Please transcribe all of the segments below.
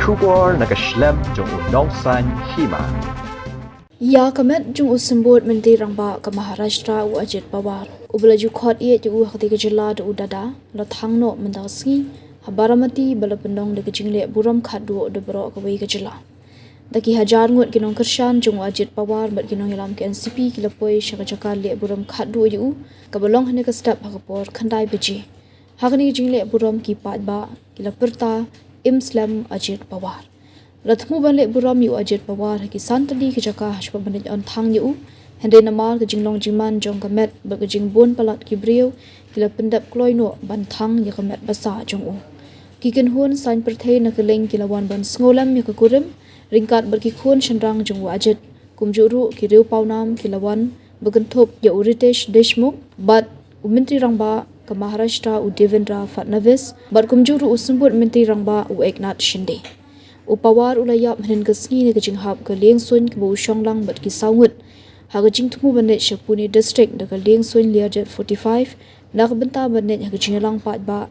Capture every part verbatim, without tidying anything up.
Khubor na ka shlem jong u Nongsaiñ Hima. Ïa ka met jong u Symbud Myntri Rangbah ka Maharashtra u Ajit Pawar, uba la ju khot ïa u ha katei ka jylla da u dada, la thang noh mynta ka sngi ha Baramati, ba la pynlong da ka jingleh burom khatduh da baroh kawei ka jylla. Da ki hajar ngut ki nongkyrshan jong u Ajit Pawar bad ki nongïalam ka N C P ki la poi sha ka jaka leh burom khatduh ïa u, kaba long hynne ka step ha ka por khyndai baje. Ha kane ka jingleh burom ki paidbah ki la pyrta, "Im slem Ajit Pawar." La thmu ban leh burom ïa u Ajit Pawar ha ki san tylli ki jaka hashwa ban leit on thang ïa u. Hynrei namar ka jinglong jingman jong ka met bad ka jingbun palat ki briew, ki la pyndep kloi noh ban thang ïa ka met basa jong u. Ki kynhun saiñ pyrthei na kylleng ki la wan ban sngewlem ïa ka kurim, ryngkat bad ki khun shynrang jong u Ajit, kumjuh ruh ki riew pawnam ki la wan, ba kynthup ïa u Ritesh Deshmukh bad u Myntri Rangbah ka Maharashtra u Devendra Fadnavis, bad kumjuh ruh u Symbud Myntri Rangbah u Eknath Shinde. U Pawar u la ïap hynne ka sngi na ka jinghap ka liengsuiñ kaba u shong lang bad ki saw ngut ha ka jingthmu ban leit sha Pune District da ka liengsuiñ Learjet forty-five, na ka bynta ban leit ha ka jingïalang paidbah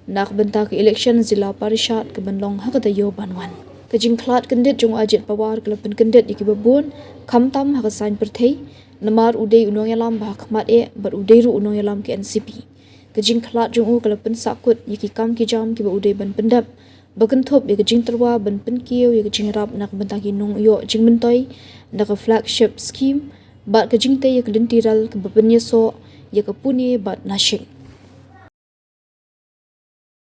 na ka bynta ka election Zilla Parishad ka ban long ha ka taïew ban wan. Ka jingkhlad kyndit jong u Ajit Pawar ka la pynkyndit ïa kiba bun, khamtam ha ka saiñ pyrthei, namar u dei u nongïalam ba ha khmat eh bad u dei ruh u nongïalam ka N C P. Ka jingkhlad jong u ka la pynsahkut ïa ki kam ki jam kiba u dei ban pyndep, ba kynthup ïa ka jingtyrwa ban pynkiew ïa ka jingïarap na ka bynta ki nongïoh jingmyntoi na ka flagship scheme, bad ka jingtei ïa ka lynti rel kaba pynïasoh ïa ka Pune bad Nashik.